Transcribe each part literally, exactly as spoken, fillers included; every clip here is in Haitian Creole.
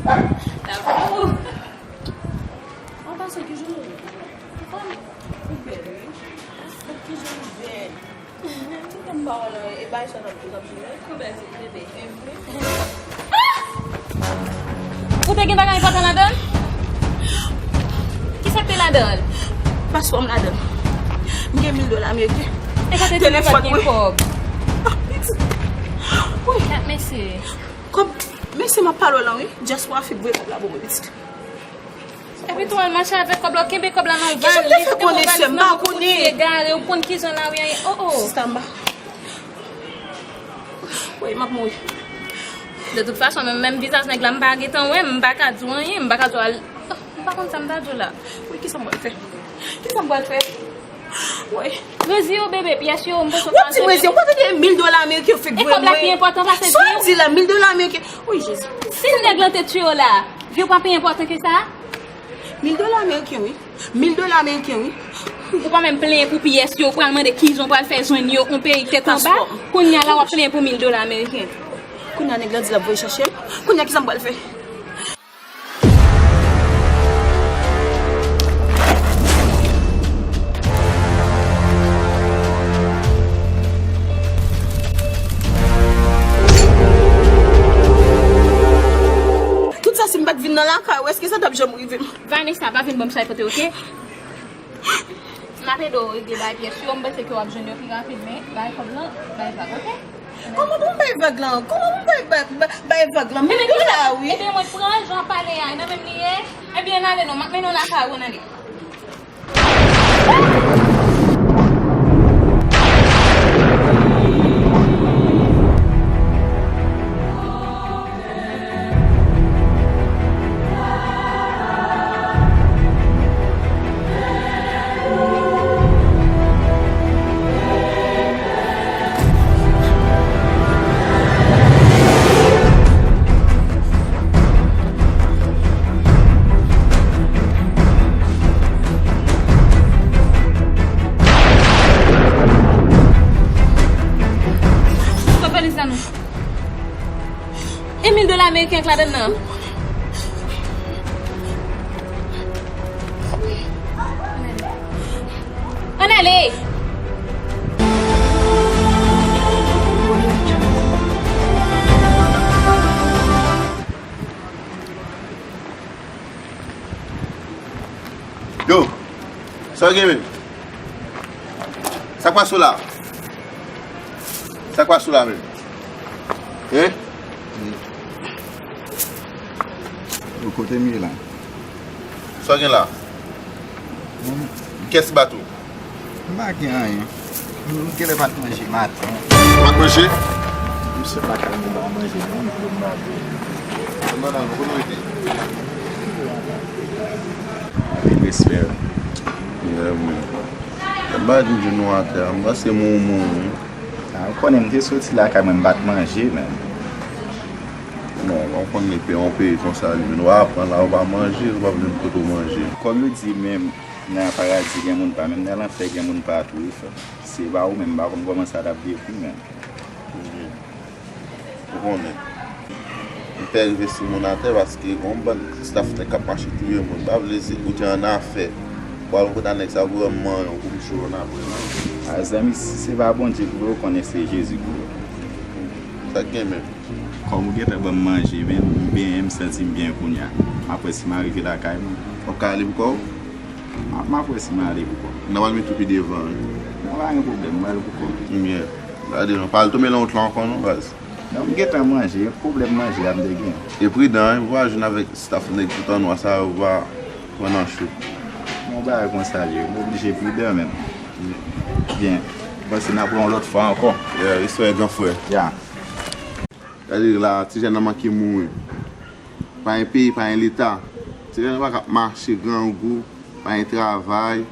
T'as vu? An pasan, kijan w ye? Ou bèl, wi. Kijan w bèl? Tout moun pa wè nan e bay sa n ap, n ap jwe. Ou bèl, se bebe. Ou te gen bagay enpòtan ladan l? Kisa k te ladan l? Paspò m ladan l. M gen mil dola ameriken. E ka te di ou pa t gen kòb. Wi. Gad mesye. Kòb, mesye m ap pale w lan, wi. Dyaspora fek voye kòb la ban mwen, pitit. Epi tou al mache avèk kòb la, w kenbe kòb la nan valiz, epi yon valiz nan men w, kout egare, ou konn kijan lari a ye. Oh, oh. Sista m ba. Wi, m ap mouri. De tout fason, menm, menm vizaj nèg la, m pa gentan wè, m pa ka di w anyen, m pa ka di w al, oh, m pa konn sa m ta di w la. Wi, kisa m pral fè? Kisa m pral fè? Wi. Rezi yo, bebe, pyès yo, m panse w pa jwenn yo. W ap di m rezi yo, w pa tande mil dola ameriken yo fek voye mwen. E kòb la ki enpòtan pase di yo. Sa w di la, mil dola ameriken. Wi, Jezi. Si nèg lan te tiye w la, vi w pa pi enpòtan ke sa? Mil dola ameriken, wi. Mil dola ameriken, wi. Ou pa menm plenyen pou pyès yo, ou pral mande kijan w pral fè jwenn yo, yon peyi tèt anba. Paspò. Kounye a la, w ap plenyen pou mil dola ameriken. Kounye a, nèg lan di l ap voye chèche m. Kounye a, kisa m pral fè? Tout sa, si m pa t vin nan lakay ou, èske sa t ap janm rive m? Vanessa, pa vin ban m chay pote, oke? M ap ede w regle bay pyès yo, m panse ke w ap jwenn yo pi rapid, men bay kòb lan, bay vag, oke? Kòman pou m bay vag lan? Kòman pou m bay, bay, bay, bay vag lan? Mil dola, wi. Ede mwen pran, jan w ap pale a, nan menm li ye? Ebyen, n ale non, m ap mennen w lakay ou, n ale. Papa Lizano. E mil dola ameriken k ladan nan? Ann ale! Yo, sa w gen menm? Sa k pase w la? Sa k pase w la menm? Hein? Yo, kote m ye la? Sa w gen la? Kiyès ki bat ou? M pa gen anyen. M genlè pa t manje maten. Ou pa t manje? M sot lakay mwen pa manje non, m vle m manje. Ann al, kote w rete? Anpil respè. Yeah, man. M pa di m joun nou atè a, m panse m ou moun, wi. A, ou konnen m te soti lakay mwen, m pa t manje menm. Bon, ou konn depi yon peyi konsa li vin, w a pran la, ou pa manje, ou pa vle kote w manje. Kòm yo di menm nan paradi gen moun pa, menm nan lanfè gen moun pa tou, wi frè m. Si se pa ou menm, m pa konn kòman sa t ap dekri menm. Ou konnen. M pè rive sou moun atè paske gon bann staff nèg k ap mache touye moun. M pa vle se ou te annafè. Ou al kota nèg sa pou wè m manyen w pou m cho w annapre. A zanmi, si se pa Bondye ki voye w, konnen se Jezi ki voye w. Sa k gen menm? Kòm ou gentan ban m manje menm, m benyen, m santi m byen kounye a. M ap wè si m a rive lakay mwen. W ap ka ale pou kò w? M ap, m ap wè si m ale pou kò m. N a pral mete w pi devan, wi. Nan, pa gen pwoblèm, m ale pou kò m. Byen. Gade non, pa al tonbe nan wout la ankò non, baz. Non, m gentan manje, e pwoblèm manje a m te gen. E pridan, wi, pou pa jwenn avèk staff nèg tout an nwa sa yo, pou pa pran nan cho. Yon bagay konsa l ye, m oblije pridan menm. Byen, m panse n ap wè yon lòt fwa ankò. Yeah, respè gran frè. Yeah. Gade la, ti jèn nan manke mouri. Pa gen peyi, pa gen leta. Ti jèn nan pa ka mache grangou, pa gen travay.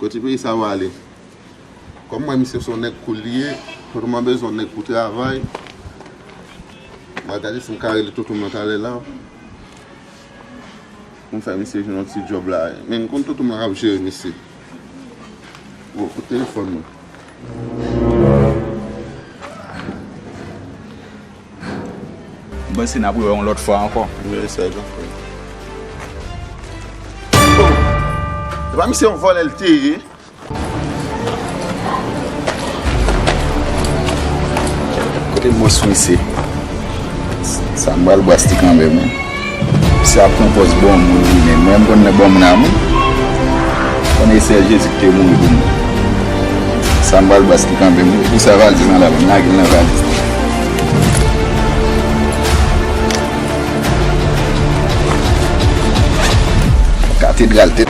Kote peyi sa yo ale? Kòm mwen, misye se yon nèg koul li ye, tonton m bezwen yon nèg pou travay. M a gade si m ka rele tonton m nan talè la. Pou m fè misye jwenn yon ti djòb la. Men m konn tonton m nan k ap jere misye. Bon, kote telefòn mwen? Bon, M panse n ap rewè yon lòt fwa ankò. Wi, sa e konprann. Oh! Se pa misye yon vòlè l te ye? Kote m mwen sou misye? Sa m pral bwasli kanmenm, wi. Misye ap pran pòz bon moun li menm. Mwen, m konn nan bon moun a moun. Konnen se Jezi ki te mouri pou mwen. Sa m pral bwasli kanmenm, wi. Pou sa valiz nan la, m lage l nan valiz. Katedral te.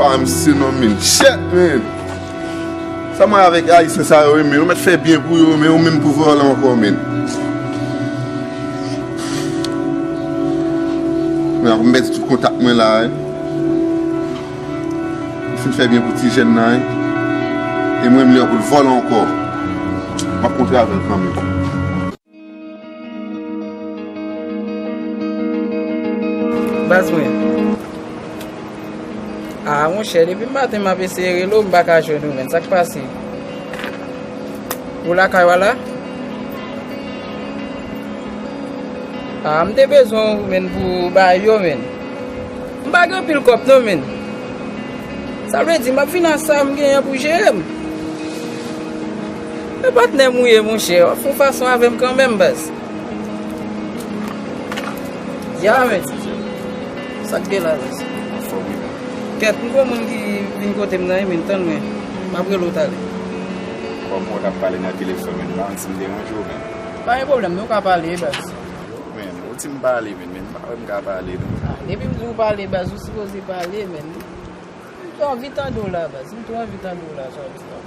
Ah, misye non, men. Shit, men. Sa mwen avèk Ayisyen sa yo, men yo mèt fè byen pou yo, men yo menm pou vòlè ankò, men. Men ap mèt tout kontak mwen la, wi. Li fin fè byen pou ti jèn nan, wi. E mwen, m li an pou l vòlè ankò. M ap kontre avè l kanmenm. Baz mwen. Ah, monchè, depi maten m ap eseye rele w, m pa ka jwenn ou, menn. Sa k pase? Ou lakay ou a la? Ah, m te bezwen w, menn, pou bay yo, menn. M pa gen anpil kòb non, menn. Sa vle di, m ap vin ak sa m genyen pou jere m. E patnè m ou ye, monchè. W ap fè yon fason avè m kanmenm, baz. Ya, men. Sa k gen la, baz? Anfòm, wi, men. Kèt, m gon moun ki vin kote m nan, wi, men, tann mwen. M ap rele w talè. Kòm w t ap pale nan telefòn, men, m pa konn si m deranje w, men. Pa gen pwoblèm, non, w ka pale, baz. Men, ou di m pale, men, men m pa wè m ka pale, non. Ah, depi m di w pale, baz, ou sipoze pale, men. M tou anvi tande w la, baz. M tou anvi tande w la, sa w di la.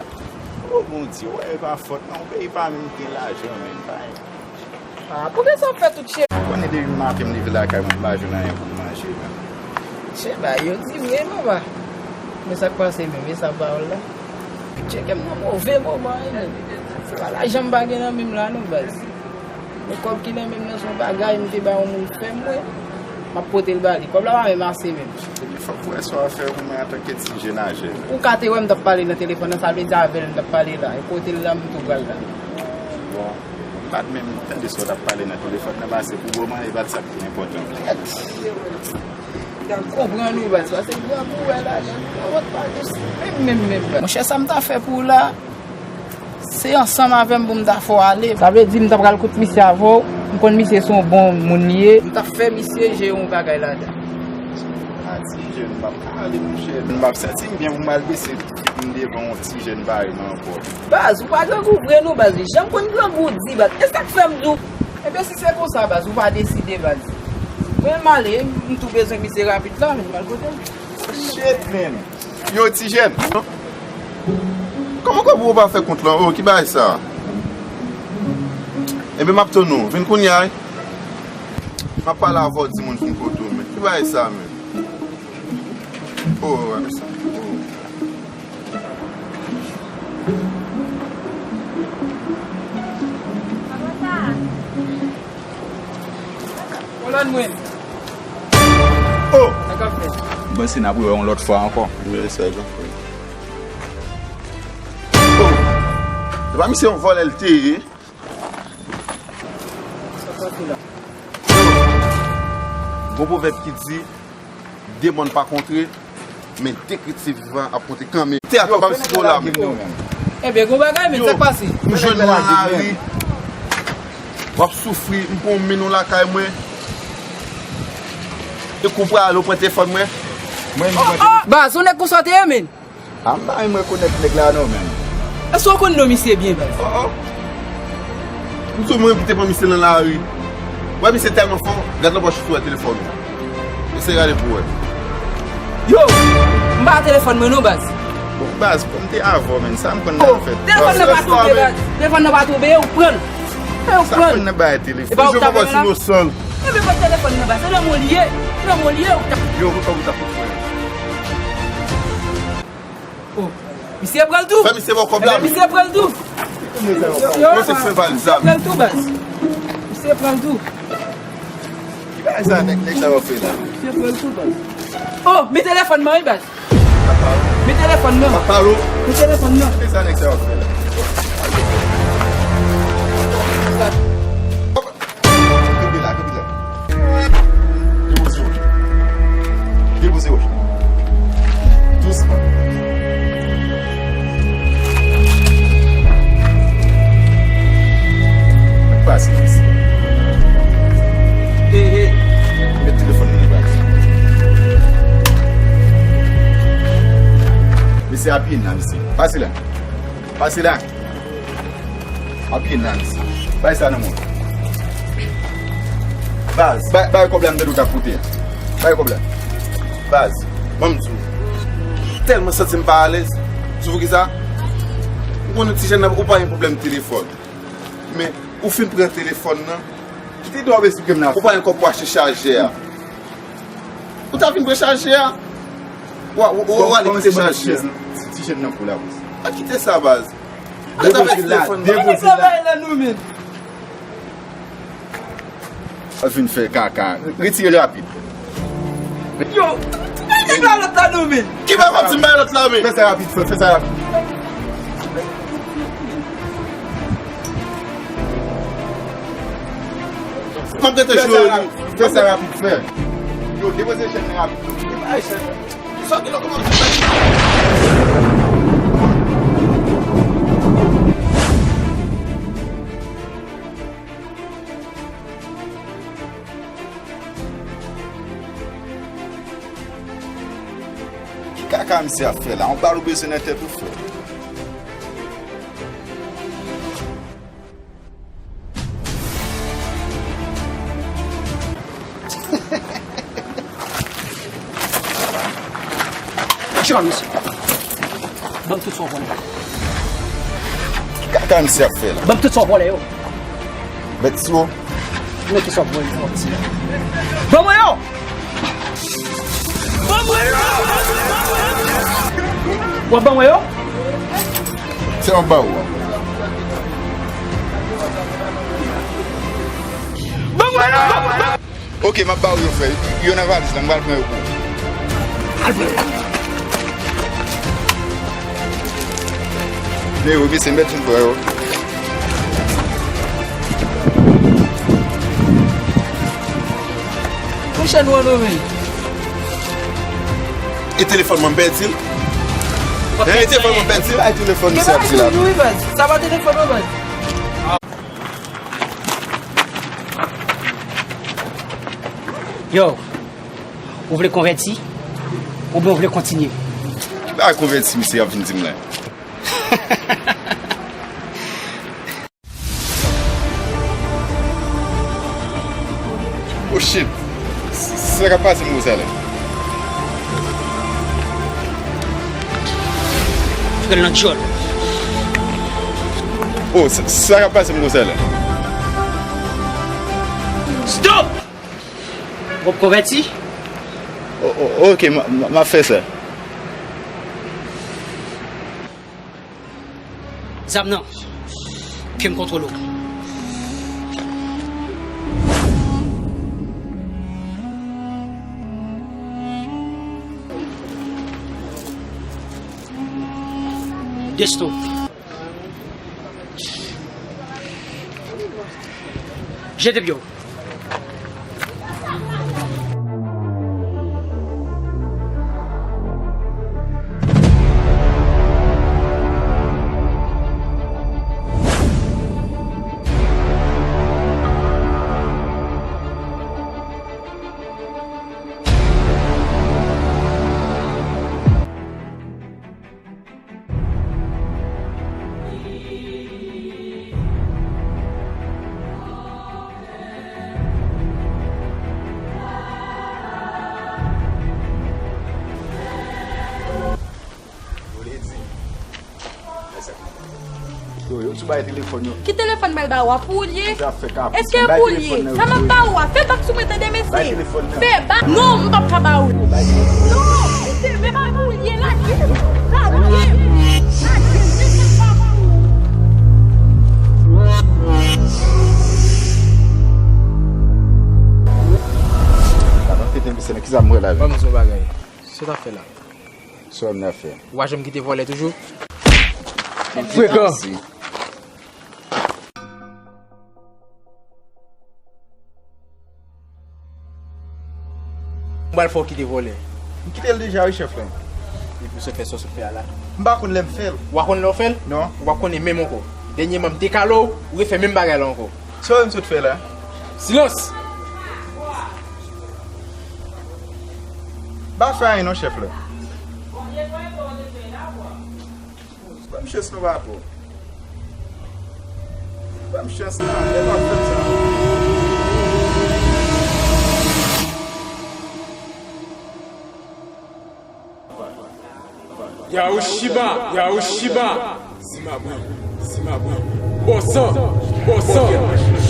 O Bondye, w wè, e pa fòt mwen, yon peyi pa menm gen lajan, men, pa gen. Ah, poukisa w fè tout chè? Ou konnen depi maten m leve lakay mwen, m pa jwenn anyen pou m manje, men. Chè, ba, yo di vre, non, ba. Men sa k pase menm, e sa pawòl la? Chè, kè m nan move moman, wi, men. Se pa lajan m pa gen nan men m la, non, baz. Men kòb ki nan men m nan se yon bagay m te bay yon moun fè m, mwen. M ap pote l ba li. Kòb la pa menm ase menm. Epi fòk ou wè sa w ap fè pou mwen antanke ti jèn aje. Ou ka te wè m t ap pale nan telefòn nan, sa vle di avè l m t ap pale la. E kote l la, m tou pral la. Bon, m pa t menm tande sa w t ap pale nan telefòn nan, pase pou moman, e pa t sa k pi enpòtan. Konprann ou, baz, pase grangou wè la, nan wòt pa jis menm, menm, menm, baz. Monchè, sa m ta fè pou ou la, se ansanm avè m pou m ta fè w ale. Sa vle di m ta pral kout misye avè w. M konn misye se yon bon moun li ye. M ta fè misye jere yon bagay ladan. A ti jèn, m p ap ka ale, monchè. M p ap santi m byen pou m al bese figi m devan yon ti jèn parèy mwen ankò. Baz, ou pa grangou vre non, baz. Jan m konn grangou di, baz. E sa k fè m di w. Ebyen, si se konsa, baz, ou pa deside, baz. Mwen, m ale, m tou bezwen misye rapid la, men m al kote l. Shit, man. Yo, ti jèn. Kòman kòb ou pa fè kont lan? Oh, ki bagay sa? Ebyen, m ap tann ou. Vin kounye a, wi. M ap pale avè w, di moun fin kote w, men. Ki bagay sa, men? Oh, wè sa. Oh. Olan mwen. Oh! Sa k ap fèt? M panse n ap rewè yon lòt fwa ankò. Wi, sa k ap fèt. Oh! Se pa misye yon vòlè l te ye? Sa k pase la? Gon pwovèb ki di, de mòn pa kontre, men de kretyen vivan ap kontre kanmenm. Teyat pa m sipò la, men. Ebyen, gon bagay, men sa k pase? M jwenn ou nan lari. W ap soufri, m pran w mennen w lakay mwen. Epi w prale, w pran telefòn mwen. Mwen, m pran telefòn. Baz, ou nèg konsa w te ye, men. A, m pa menm rekonèt nèg la non, menm. Èske w konn non misye byen, baz? Oh, oh. M di w mwen te pran misye nan lari. Wè misye tèlman fò, gad nan pòch ou wè telefòn ou. Eseye gade pou wè. Yo! M pa telefòn mwen non, baz. Bon, baz, kòm te avè w, menm, sa m konn nan fèt. Telefòn nan pa tonbe, baz. Telefòn nan pa tonbe, yo pran l. Yo pran l. Sa konn nan bay telefòn. Jovens inosan. Yo, men pran telefòn nan, baz. Se nan mwen li ye. Se nan mwen li ye, ou ta. Yo, ou ta, ou ta pou fè. Oh, misye pran l tou. Fè misye ba w kòb la. Misye pran l tou. Yo, misye pran l tou, baz. Misye pran l tou. Ki bagay sa nèg, nèg sa yo fè la? Misye pran l tou, baz. Oh, men telefòn mwen, wi, baz. Men telefòn nan. Men telefòn nan. Ki sa nèg sa yo fè la? Hey, hey. Met telefòn nan nan baz. Mesye, apiye nan, mesye. Pase la. Pase la. Apiye nan, mesye. Bay sa nan mwen. Baz, bay, bay kòb la m tande w t ap koute a. Bay kòb la. Baz, ban m di w. Tèlman santi m pa alèz. Sou ki sa? Ou konnen ti jèn nan, ou pa gen pwoblèm telefòn. Men, ou fin pran telefòn nan. Ki te dwa w esplike m nan? Ou pa gen kòb pou achte chajè a. Ou ta vin pran chajè a. Ou, ou, ou, ou ale kite chajè a. Ti jèn nan pou la, baz. Pa kite sa, baz. Depoze l la, depoze l la. Al vin fè kaka. Retire l rapid. Yo, bay nèg la lòt la non, men. Ki pa fòt si m bay lòt la, men? Fè sa rapid, frè, fè sa rapid. M ap rete cho li. Fè sa rapid, frè. Yo, depoze chèn nan rapid. Sa ki lòt kòmanse. Ki kaka misye ap fè la? Yon bal ou bezwen nan tèt ou, frè? John, mesye. Ban m tout sa w vòlè. Ki kaka misye ap fè la? Ban m tout sa w vòlè yo. Bèt si w. Men ki sa w vòlè yo. Ban mwen yo! Ban mwen yo! W ap ban mwen yo? Se yon ba ou. Ban mwen yo! Ok, m ap ba ou yo, frè. Yo nan valiz la, m pral pran yo pou ou. Al pran yo. Men yo, mesye, m mèt vin pran yo. Monchè, nou an nonmen. E telefòn mwen pèdi l? E telefòn mwen pèdi l? Bay telefòn misye ap di la. Wi, baz. Sa pa telefòn mwen, baz. Yo, ou vle konvèti? Oubyen ou vle kontinye? Bay konvèti, misye ap vin di m la. Oh shit! Sa k ap pase m konsa la? Pran nan djòl. Oh, sa, sa k ap pase m konsa la? Stop! W ap konvèti? Oh, oh, ok, m, m, m ap fè sa. Zam nan. Ke m kontwole w. Desto. Jete pye w. Yo, yo sou bay telefòn yo. Ki telefòn m al ba ou a? Pou ou l ye? Èske pou ou l ye? Sa m ap ba ou a, fè bak sou mwen tande, mesye. Fè bak. Non, m p ap ka ba ou l. Non, mesye, men pa pou ou l ye, lage m. Lage m. Lage m, mesye, m pa ba ou l. Gade yon tete, mesye, men ki sa m wè la, men? Ban m di w yon bagay. Sa w t ap fè la? Sa w nan fè? Ou pa janm kite vòlè toujou? Frekan. M pral fè w kite vòlè. M kite l deja wi, chèf la. Epi w sot fè sa w sot fè a la. M pa konn lè m fè l. Ou pa konn lè w fè l? Non. Ou pa konnen menm ankò. Dènyèman m dekale w, ou refè menm bagay la ankò. Sa w wè m sot fè la? Silans! Pa fè anyen non, chèf la. Ban m chans non, patwon. Ban m chans la, lè m ap fè sa. Yaoshiba, Yaoshiba. Zimabwe, Zimabwe. Bòsan, Bòsan.